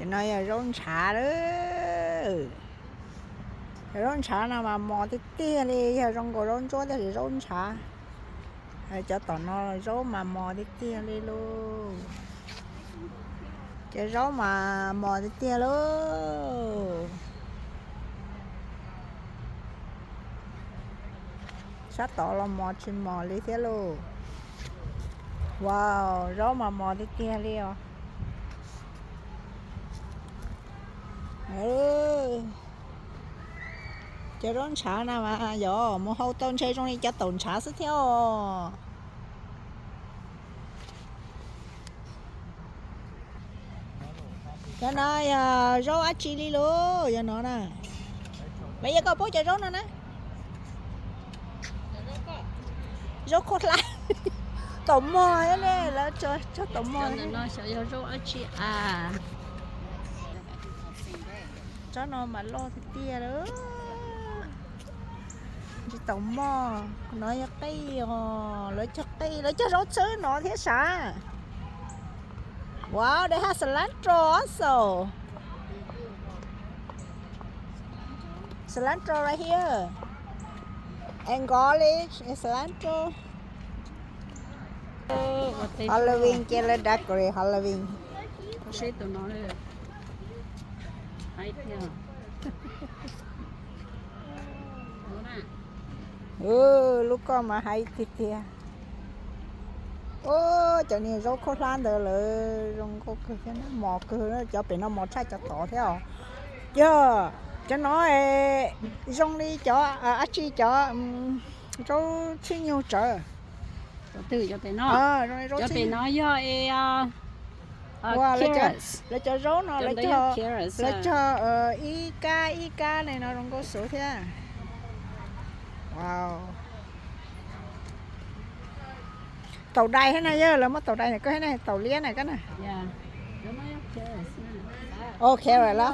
Cov no yog zaub ntshav lawm. Cov zaub ntshav no mas mos tiag tiag li, yog zoo nkaus zaub ntsuab tiam sis zaub ntshav. Cov tom no zaub mas mos tiag tiag li lauj. Cov zaub mas mos tiag tiag lauj. Sab tod los mos tsis mos li thiab lauj. Wow, zaub mas mos tiag tiag li os. Cov zaub ntshav na mas yog mus hau tau ntshe zoo li cov taum ntshav xwb thiab os. Cov no yog zaub dab tsi li lauj, yog no na. Mas yog koj paub cov zaub no na. Zaub khuab hlab. Taum mog thiab ne, lawv tso taum mog. Xyov yog zaub dab tsi a. Tsob no mas loj tiag tiag lawm. Tsis taum mog, no yog qij os, lawv cog qij, lawv cog zaub txhwb no thiab sav. Wow, they have cilantro also. Cilantro right here. And garlic and cilantro. Halloween, cia lawv decorate Halloween. Seb tus no lawm. Hais tiag. Lub koj mas hais tiag tiag. Ub, cov niag zaub khaub hlab ntawd lawv zoo nkauj kawg thiab, mos kawg, cov pem no mos tshaj cov tod thiab os. Yog cov no zoo li cov dab tsi, cov zaub txhib nyug tsawv. Cov twg? Cov pem no. Cov pem no yog lawv cov zaub no lawv cog ib kab ib kab ne no zoo nkauj xwb thiab. Taum dais thiab na, yog lawv muaj taum dais, koj thiab na, taum liab na koj na. Ok, right los.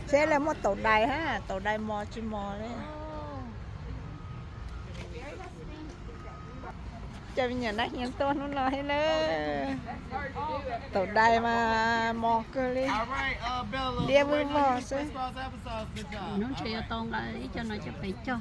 Seb lawv muaj taum dais thiab, taum dais mos tsis mos li. Cov me nyuam nab hnia tuaj hnub no thiab na. Taum dais mas mos kawg li. Liab vwj vog xwb. Hnub ntshe yuav tau nqa ib co no coj pem cog thiab.